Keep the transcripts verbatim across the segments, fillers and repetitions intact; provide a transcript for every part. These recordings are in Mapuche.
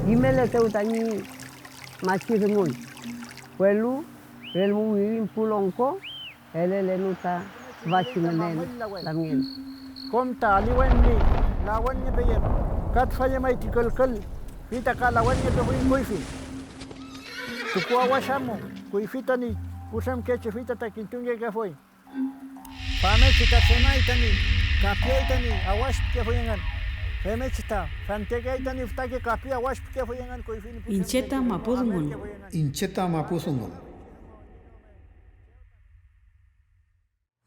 Kimeletew tañi machi dungun, welu relmu wirin pu longko elelenu ta tüfachi ngünen lamngen. Kom ta aliwen ñi lawenngepeyen, ka tüfa llemay ti külkül, fey ta ka lawenngepefuiñ kuyfi. Tukuawash amu, kuyfi tañi putremkechi, fey ta, ta kintungekefuy. Famngechi ta tremay tañi kapiay tañi awash pikefuy engün. Femngechi ta fentekeay tañi fütake kapi awash pikefuy engün kuyfi ñi pu Iñche ta mapu dungun. Iñche ta mapu dungun.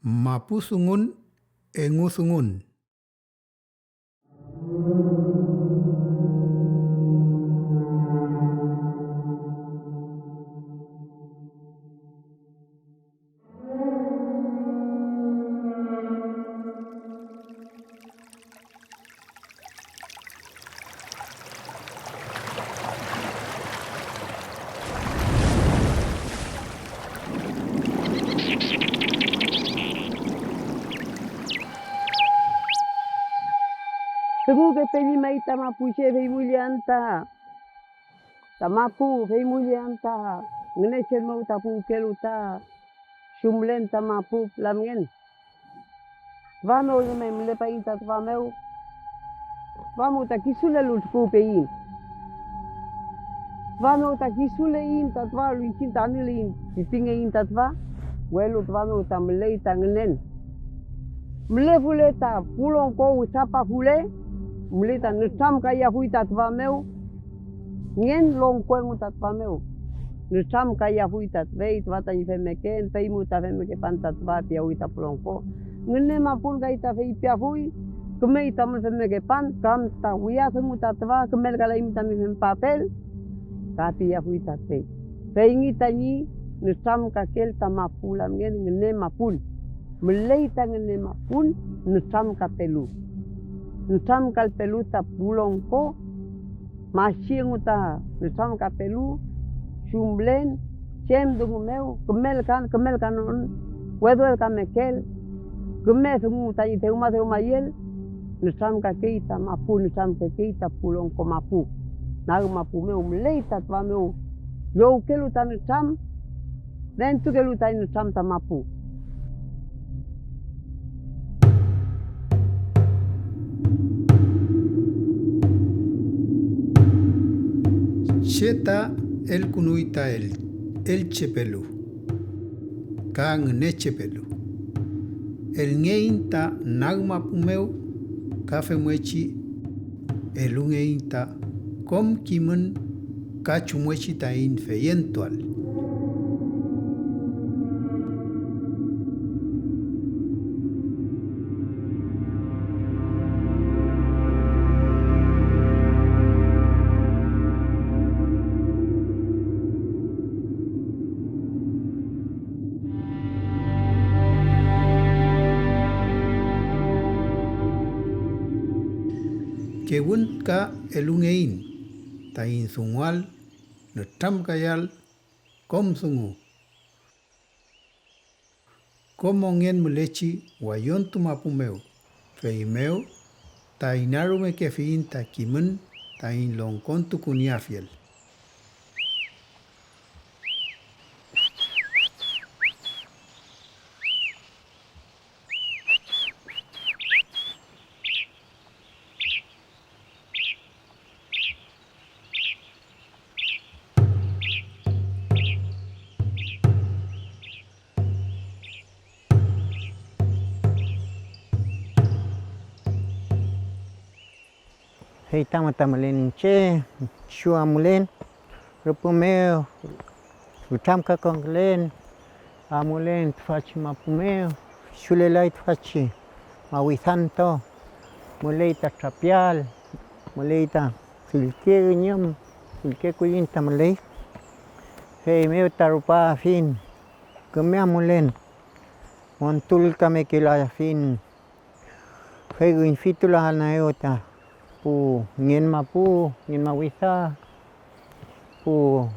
Mapu dungun, engu dungun. Dungukepe ñi may ta mapuche, fey mullian ta, ta mapu, fey mullian ta Ngünechen mew ta puwkelu ta chumlen ta mapu lamngen. Tüfa mew rume mülepaiñ ta tüfa mew. Tüfa mew ta kisulelu tukuwpeyiñ. Tüfa mew ta kisuleiñ ta tüfa, welu iñchiñ ta anüleiñ pipingeiñ ta tüfa, welu tüfa mew ta müley ta ngünen. Mülefule ta pu longko wesapafule, müley ta nütramkayafuy ta tüfa mew. Ngen longko engu ta tüfa mew, nütramkayafuy ta tüfey tüfa tañi femmeken, feymew ta femmekepan ta tüfa, piyawi ta pu longko. Ngünemapun kay ta feypiafuy, kümey tamün femmekepan, kam ta wiya dungu ta tüfa, kümelkalaymi tami fempapel, ka piyafuy ta tüfey. Feyngi tañi nütramkakel ta mapu lamngen ngünemapun. Müley ta ngünemapun nütramkapelu. Nütramkalpelu ta pu longko, machi engu ta nütramkapelu, chumlen, chem dungu mew, kümelkan, kümelkanon, wedwedkamekeel, küme dungu tañi dewma dewmayel, nütramkakey ta mapu, nütramkakey ta pu longko mapu. Nag mapu mew müley ta tüfa mew llowkelu ta nütram, nentukelu ta nütram ta mapu. Che ta elkünuy ta el-, elchepelu ka ngünechepelu. Elngeiñ ta nag mapu mew ka femngechi elungeiñ ta kom kimün ka chumngechi taiñ feyentuael. Kewün ka elungeiñ taiñ dunguael nütramkayael kom dungu, kom mongen mülechi wallontu mapu mew, feymew ta inarumekefiyiñ ta kimün taiñ longkontukunieafiel. Fey tamu ta mülen iñche, kisu amulen rüpü mew, nütramkakongkülen, amulen tüfachi mapu mew, kisulelay tüfachi mawidantu, müley ta trapial, müley ta dulke üñüm, dulke kulliñ ta müley. Feymew ta rupafiñ küme amulen, montulkamekelafiñ, fey üñfitulaanew ta pu ngen mapu, ngen mawida, pu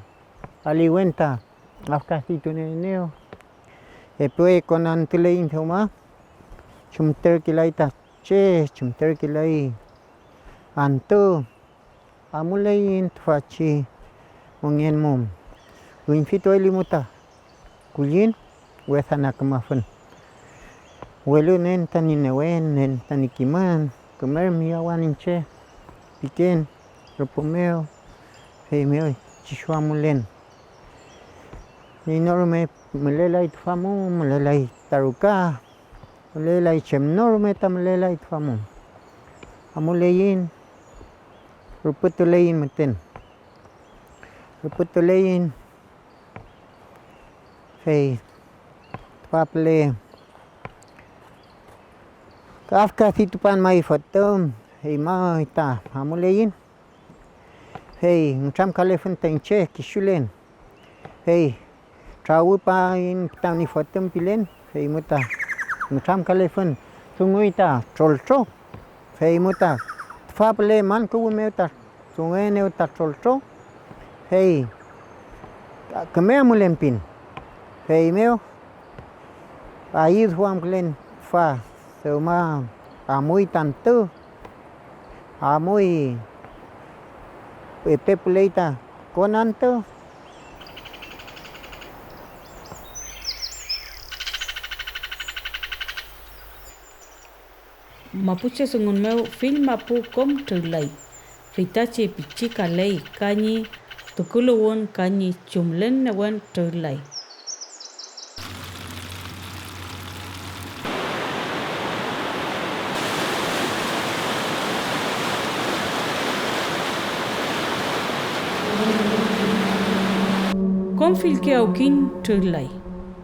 aliwen ta afkaditunieenew. Epe konantüleiñ dewma, chumterkelay ta che, chumterkelay antü. Amuleiñ tüfachi mongen mu, üñfituelimu ta kulliñ wesa na kümafün. Welu nen tañi newen, nen tañi kimün, kümer miyawan iñche piken rüpü mew, feymew kisu amulen. Iney no rume mülelay tüfa mu, mülelay ta ruka, mülelay, chem no rume ta mülelay tüfa mu. Amuleiñ, rüpütuleiñ müten. Rüpütuleiñ, fey tüfa püle kafkafitupan may fotüm, fey may ta amuleiñ. Fey nütramkalefun ta iñche kisulen, fey trawüpaiñ tami fotüm pilen, feymu ta nütramkalefun, dunguy ta troltro, feymu ta tüfa püle man kuwü mew ta dunguenew ta troltro, fey küme amulen pin. Feymew ayüduamkülen tüfa, dewma amuy ta antü, amuy, epe püley ta kon antü. Mapuche dungun mew fill mapu kom trürlay, feytachi pichikaley ka ñi tukuluwün ka ñi chumlen newen trürlay. Kom fillke awkiñ trürlay,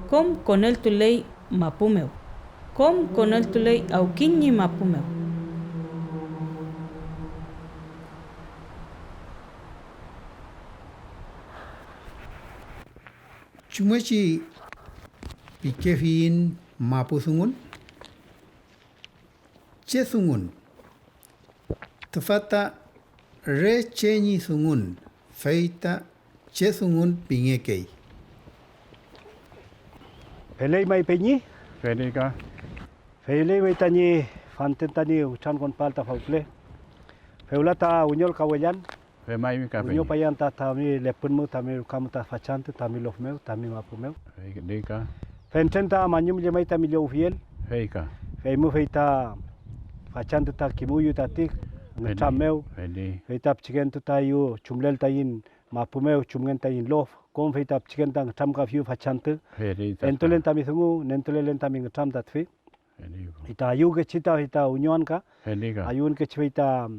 kom koneltuley mapu mew, kom koneltuley awkiñ ñi mapu mew. ¿Chumngechi pikefiyiñ mapu dungun? ¿Che dungun? Tüfa ta re che ñi dungun, fey ta che dungun pingekey. Feley may, peñi. Feley ka. Feley may tañi fanten tañi witrankonpael ta fawpüle. Fewla ta wiñolkawellan. Femaymi ka, peñi. Wiñopayan ta tami lepün mew, tami ruka mew ta fachantü, tami lof mew, tami mapu mew. Fey, feley ka. Fentren ta mañum llemay tami llowfiel. Fey ka. Feymew fey ta fachantü ta kimuyu tati ngütram mew. Feley. Fey ta pichikentu ta yu chumlel taiñ mapu mew, chumngen taiñ lof, kom fey ta pichiken ta ngütramkafiyu fachantü. Feley ta. Entulen tami dungu, nentulelen tami ngütram ta tüfi. Fey ta ayüwkechi ta, fey ta wiñoan ka. Fey ka. Ayüwünkechi fey ta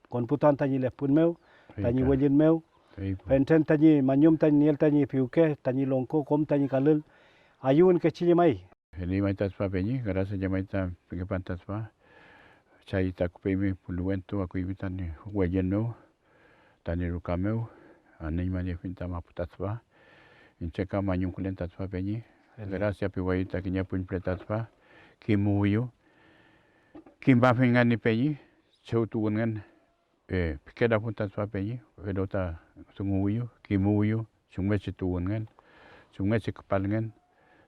konputuan tañi lepün mew, fey tañi ka, wellün mew. Fey pu. Fentren tañi mañum tañi nieel tañi piwke, tañi longko, kom tañi kalül. Ayüwünkechi llemay. Fey may ta tüfa peñi, gracias llemay ta pingepan ta tüfa. Chay ta küpeymi puliwentu, akuymi tañi wellün mew. Tañi ruka mew anüñmaniefiñ ta mapu ta tüfa. Iñche ka mañumkülen ta tüfa peñi. Gracia piwayu ta kiñe pun püle ta tüfa. Kimuwiyu. Kimafinngani peñi, chew tuwünngen, eh, pikelafun ta tüfa peñi, welu ta dunguwiyu, kimuwiyu, chumngechi tuwünngen, chumngechi küpalngen,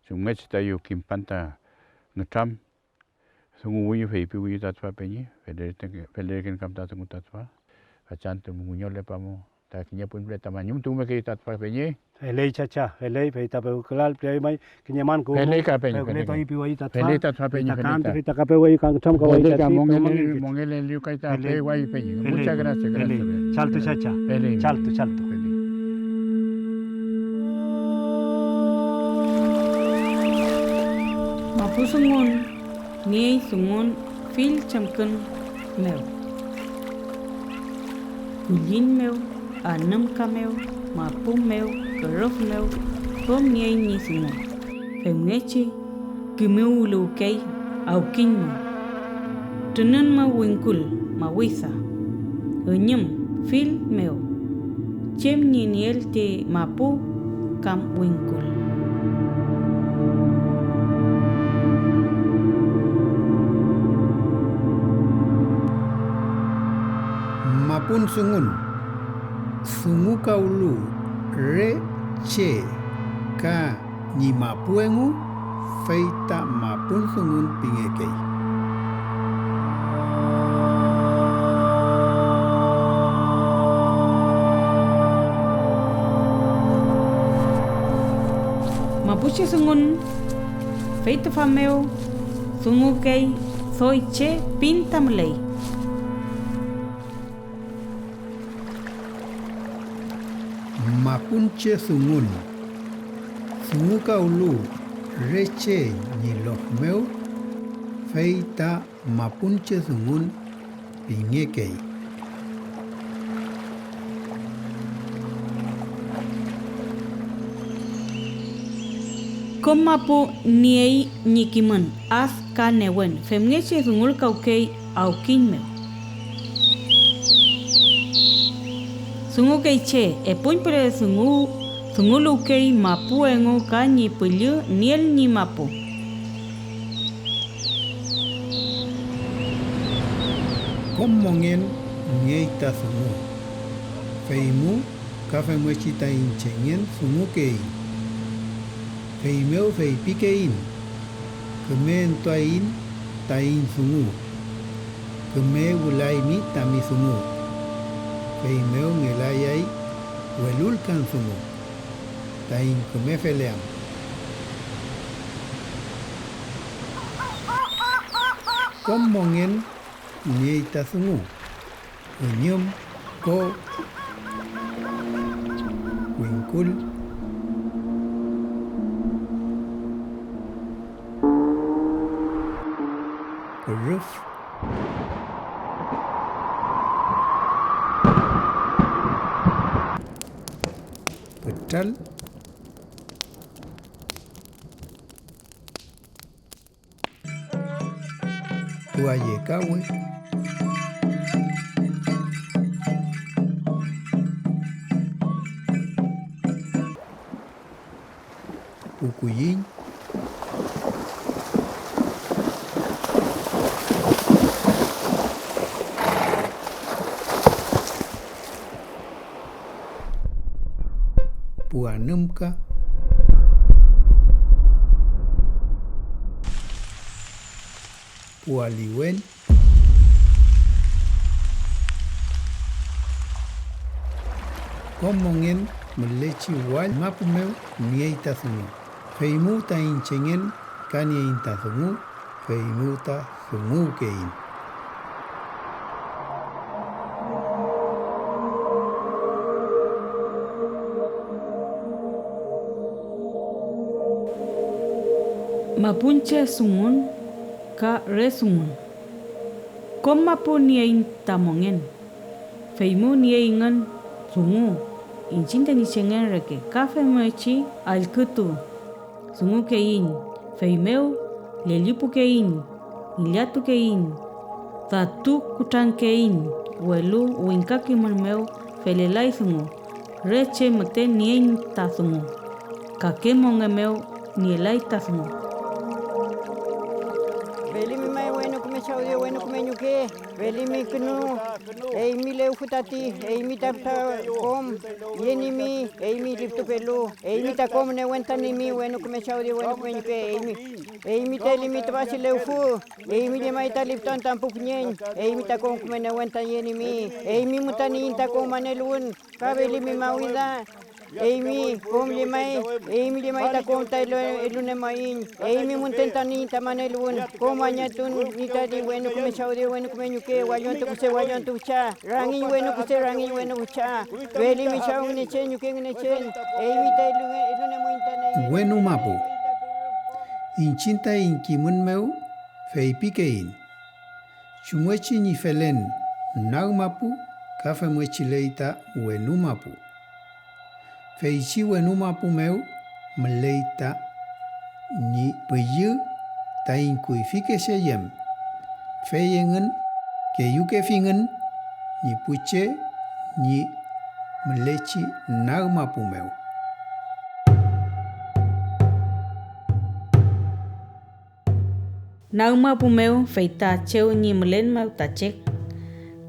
chumngechi tayu kimpan ta nütram. Dunguwiyu, feypiwiyu ta tüfa peñi, felerken, felerken kam ta dungu ta tüfa, fachantü wiñolepamu ta kiñe pun püle ta mañumtukumekeyu ta tüfa peñi. Feley, chacha, feley, fey ta pewkülal, peay may kiñe man kuwü. Feley ka, peñi, feley ka. Pewküle tami piwayu ta tüfa. Feley ta tüfa, peñi, fey ta feley ka antü, ta. Fey ta ka pewayu ka nütramkawayu. Feley ta tati mongeleli-, mongeleliyu kay ta pewayu, peñi. Feley, muchas gracias, feley. Gracias, feley. Chaltu, chacha. Feley. Chaltu, chaltu. Feley. Mapudungun. Niey dungun fill chemkün mew, kulliñ mew, anümka mew, mapu mew, kürüf mew, kom niey ñi dungun, femngechi kimiwüluwkey awkiñ mew, trünün mew wingkul, mawida, üñüm, fill mew, chem ñi nieel ti mapu kam wingkul. Mapun dungun, dungukawlu re che ka ñi mapu engu, fey ta mapun dungun pingekey. Mapuche dungun, fey tüfa mew dungukey doy che pin ta müley. Mapunche dungun, dungukawlu re che ñi lof mew, fey ta mapunche dungun pingekey. Kom mapu niey ñi kimün, ad ka newen, femngechi dungulkawkey awkiñ mew. Dungukey che epuñpüle dungu, dunguluwkey mapu engu ka ñi püllü nieel ñi mapu. Kom mongen niey ta dungu, feymu ka femngechi taiñ chengen dungukeiñ. Feymew feypikeiñ: Küme entuaiñ taiñ dungu. Küme wülaymi tami dungu. Feymew ngelayay welulkan dungu taiñ küme feleam. Kom mongen niey ta dungu: üñüm, ko, wingkul, kürüf, kütral, pu ayekawe, pu kulliñ, pu anümka, pu aliwen. Kom mongen mülechi wall mapu mew niey ta dungu. Feymu taiñ chengen ka nieiñ ta dungu, feymew ta dunguwkeiñ. Mapunche dungun ka re dungun. Kom mapu nieiñ ta mongen, feymew nieyngün dungu iñchiñ tañi chengen reke, ka femngechi allkütu dungukeiñ, feymew llellipukeiñ, ngillatukeiñ, datu kutrankeiñ, welu wingka kimün mew felelay dungu. Re che müten nieiñ ta dungu, kake mongen mew nielay ta dungu. Felimi may wenu küme Chaw Dios, wenu küme ñuke, felimi künü, eymi lewfü tati, eymi ta fütra kom yenimi, eymi liftupelu, eymi ta kom newen ta nimi, wenu küme Chaw Dios, wenu küme ñuke, eymi, eymi ta elimi tüfachi lewfü, eymi llemay ta liftuan tami pu püñeñ, eymi ta kom küme newen ta yenimi, eymi müten iñ ta kom maneluwün, ka felimi mawida, eymi kom llemay, eymi llemay ta kom ta elu-, elunemayiñ, eymi müten ta niñ ta maneluwün, kom añatun ñi tati wenu küme Chaw Dios, wenu küme ñuke, wallontu kuse, wallontu fücha, rangiñ wenu kuse, rangiñ wenu fücha, felimi Chaw Ngünechen, ñuke Ngünechen, eymi ta elu-, elunemuiñ ta neyen. Wenu mapu. Iñchiñ taiñ kimün mew feypikeiñ chumngechi ñi felen nag mapu ka femngechiley ta wenu mapu. Feychi wenu mapu mew müley ta ñi püllü taiñ kuyfike che yem, fey engün keyükefingün ñi pu che ñi mülechi nag mapu mew. Nag mapu mew, fey ta chew ñi mülen mew ta che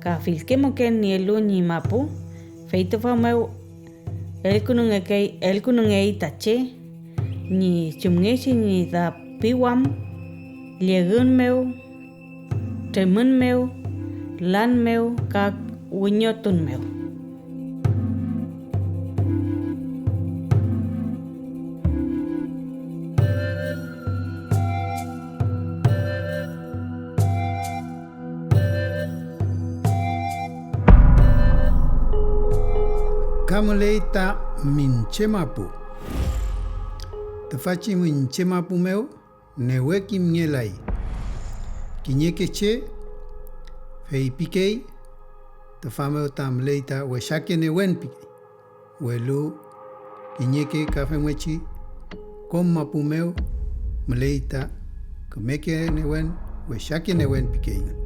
ka fillke moken nielu ñi mapu, fey tüfa mew elkünungekey, elkünungey ta che ñi chumngechi ñi dapiwam, llegün mew, tremün mew, lan mew ka wiñotun mew. Ka müley ta minche mapu. Tüfachi minche mapu mew newe kimngelay. Kiñeke che feypikey: "Tüfa mew ta müley ta wesake newen", pikey. Welu kiñeke ka femngechi: "Kom mapu mew müley ta kümeke newen, wesake newen", pikeyngün.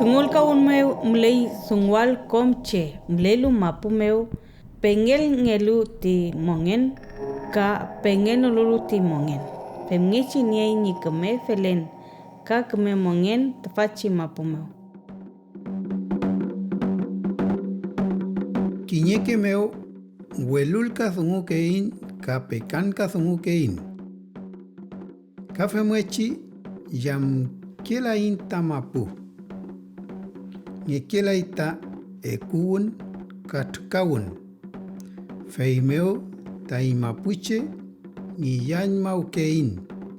Dungulkawün mew müley dunguael kom che mülelu mapu mew, pengelngelu ti mongen ka pengenolulu ti mongen, femngechi niey ñi küme felen ka küme mongen tüfachi mapu mew. Kiñeke mew welulkadungukeiñ ka pekankadungukeiñ. Ka femngechi yamkelaiñ ta mapu. Ngekelay ta ekuwün ka trükawün. Feymew taiñ mapuche ngillañmawkeiñ,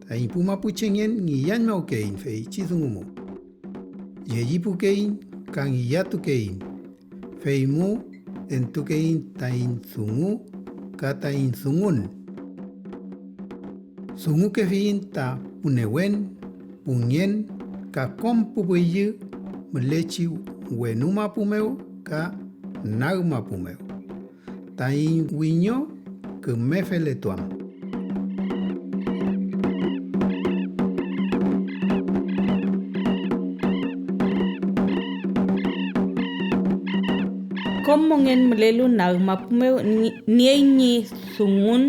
taiñ pu mapuchengen ngillañmawkeiñ feychi dungu mu. Llellipukeiñ ka ngillatukeiñ, feymu entukeiñ taiñ dungu ka taiñ dungun. Dungukefiyiñ ta pu newen, pu ngen ka kom pu püllü mülechi wenu mapu mew ka nag mapu mew, taiñ wiño küme feletuam. Kom mongen mülelu nag mapu mew ni-, niey ñi dungun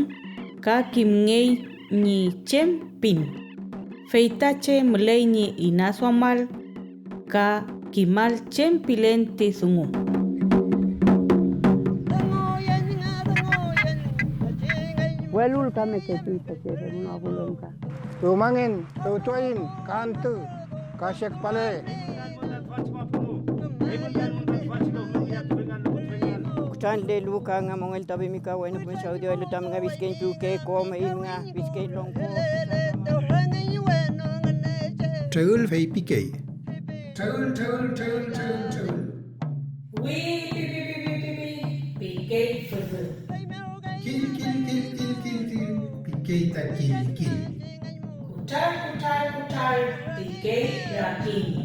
ka kimngey ñi chem pin. Fey ta che müley ñi inaduamal ka kimal chem pilen ti dungu. Welulkameketuy tati eluwün wagulelka. Tuwmangen, tuwtuayiñ, ka antü, ka che küpale. Kutranlelu ka nga mongen ta pemi ka wenu küme chawdiyawelu tami nga pichkeñ piwke kom eymün nga pichkeñ longko. Treül feypikey. Treül, treül, treül, treül, treül. Wi, pi, pi, pikey fülü. Kill, kill, kill, kill, kill, kill, pikey ta kill, kill. Kutral, kutral, kutral, pikey rakiñ.